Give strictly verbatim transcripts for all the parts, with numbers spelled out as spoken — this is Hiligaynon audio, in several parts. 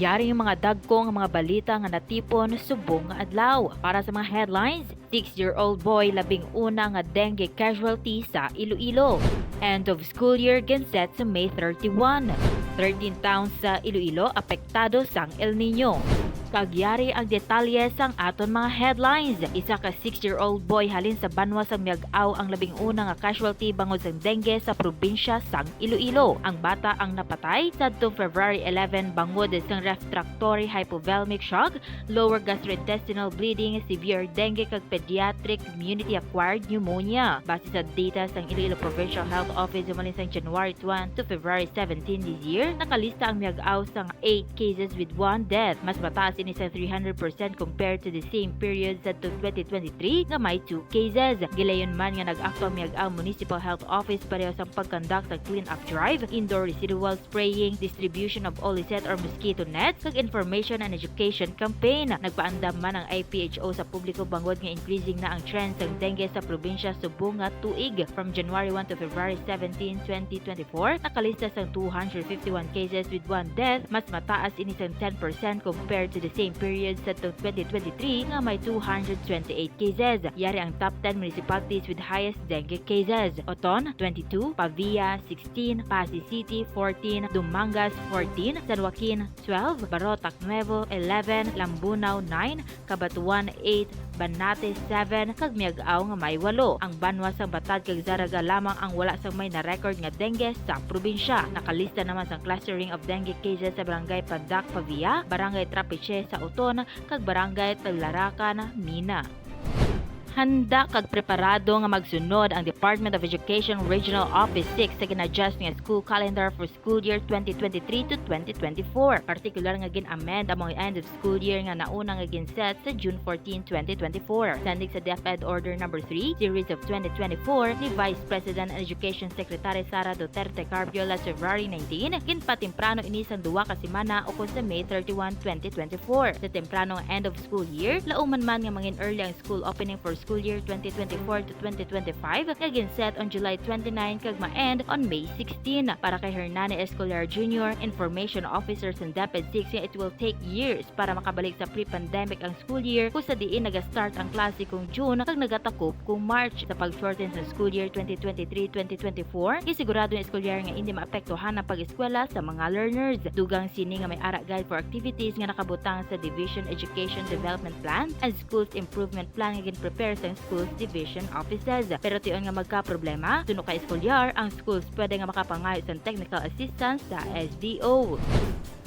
Yari ang mga dagko nga mga balita nga natipon subong nga adlaw. Para sa mga headlines, six-year-old boy labing una nga dengue casualty sa Iloilo. End of school year ginset sa May thirty-one. Thirteen towns sa Iloilo apektado sang El Nino. Kag yari ang detalye sang aton mga headlines. Isa ka six-year-old boy halin sa banwa sang Miag-ao ang labing una nga casualty bangod sang dengue sa probinsya sang Iloilo. Ang bata ang napatay sadtong February eleven bangod sang refractory hypovolemic shock, lower gastrointestinal bleeding, severe dengue, kag pediatric community-acquired pneumonia. Base sa data sang Iloilo Provincial Health Office, humalin sang January one to February seventeen this year, nakalista ang Miag-ao sang eight cases with one death. Mas mataas ini sa three hundred percent compared to the same period sa twenty twenty-three nga may two cases. Gilayon man nga nag-akto ang Miag-ao Municipal Health Office pareho sang pag-conduct sa clean-up drive, indoor residual spraying, distribution of Olicet or mosquito nets, kag information and education campaign. Nagpaandam man ang I P H O sa publiko bangod nga increasing na ang trend sang dengue sa probinsya subong nga tuig. From January one to February seventeen, twenty twenty-four, nakalista sang two hundred fifty-one cases with one death. Mas mataas ini sang ten percent compared to the same period sa twenty twenty-three nga may two hundred twenty-eight cases. Yari ang top ten municipalities with highest dengue cases: Oton, twenty-two; Pavia, sixteen; Passi City, fourteen; Dumangas, fourteen; San Joaquin, twelve; Barotac, Nuevo, eleven; Lambunao, nine; Cabatuan, eight; Banate, seven; kag Miag-ao nga may walo. Ang banwa sang Batad kag Zarraga lamang ang wala sang may na-record nga dengue sa probinsya. Nakalista naman sang clustering of dengue cases sa Barangay Pandak, Pavia, Barangay Trapiche sa Oton, kag Barangay Talaracan, Mina. Handa kag preparado nga magsunod ang Department of Education Regional Office six sa gin-adjust nga school calendar for school year twenty twenty-three to twenty twenty-four, partikular nga gin-amend ang mga end of school year nga nauna nga ginset sa June fourteen, twenty twenty-four. Sandig sa DepEd Order Number Three, Series of twenty twenty-four ni Vice President and Education Secretary Sara Duterte Carpio last February nineteen, ginpatemprano ini sang duha ka semana ukon sa May thirty-one, twenty twenty-four. Sa temprano nga end of school year, lauman man nga mangin-early ang school opening for school year twenty twenty-four to twenty twenty-five nga ginset on July twenty-nine kag ma-end on May sixteen. Para kay Hernani Escolar Junior, Information Officer sa DepEd six, nga it will take years para makabalik sa pre-pandemic ang school year, kung sa diin naga-start ang klase kung June kag nagatakop kung March. Sa pag-shorten sa school year twenty twenty-three, twenty twenty-four, gisigurado ang eskulyar nga indi maapektuhan ang pag-eskwela sa mga learners. Dugang sini nga may ara guide for activities nga nakabutang sa Division Education Development Plan and Schools Improvement Plan nga gin-prepare sang schools division offices. Pero tion nga magkaproblema, suno ka eskulyar, ang schools pwede nga makapangayo sang technical assistance sa S D O.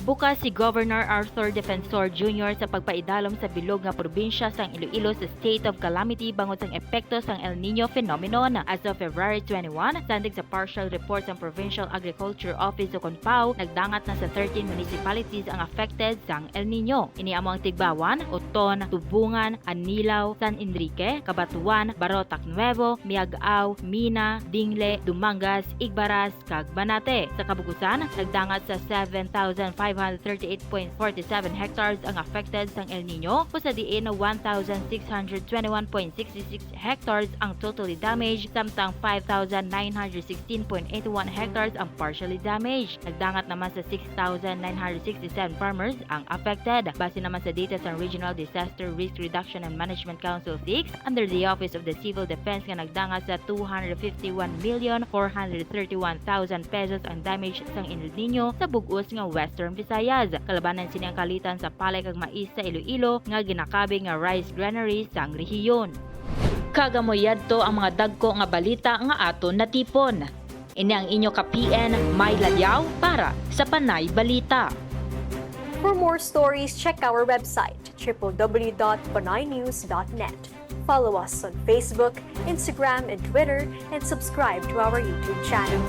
Bukas si Governor Arthur Defensor Junior sa pagpaidalom sa bilog nga probinsya sang Iloilo sa state of calamity bangod sang epekto sang El Nino phenomenon. As of February twenty-one, sandig sa partial report sang Provincial Agriculture Office ukon PAO, nagdangat na sa thirteen municipalities ang affected sang El Nino. Ini amo ang Tigbauan, Oton, Tubungan, Anilao, San Enrique, Cabatuan, Barotac Nuevo, Miag-ao, Mina, Dingle, Dumangas, Igbaras, kag Banate. Sa kabug-usan, nagdangat sa seven thousand five hundred thirty-eight point forty-seven hectares ang affected sang El Nino, kung sa diin one thousand six hundred twenty-one point sixty-six hectares ang totally damaged, samtang five thousand nine hundred sixteen point eight one hectares ang partially damaged. Nagdangat naman sa six thousand nine hundred sixty-seven farmers ang affected. Base naman sa data sa Regional Disaster Risk Reduction and Management Council six, under the Office of the Civil Defense, nga nagdangat sa two hundred fifty-one million four hundred thirty-one thousand pesos ang damage sang El Nino sa bug-os nga Western Visayas. Kalabanan sini ang kalitan sa palay kag mais sa Iloilo nga ginakabig nga rice granary sang rehiyon. Kag amo yadto ang mga dagko nga balita nga aton natipon. Ini ang inyo ka-P N, May Ladiao, para sa Panay Balita. For more stories, check our website, triple W dot panaynews dot net. Follow us on Facebook, Instagram, and Twitter, and subscribe to our YouTube channel.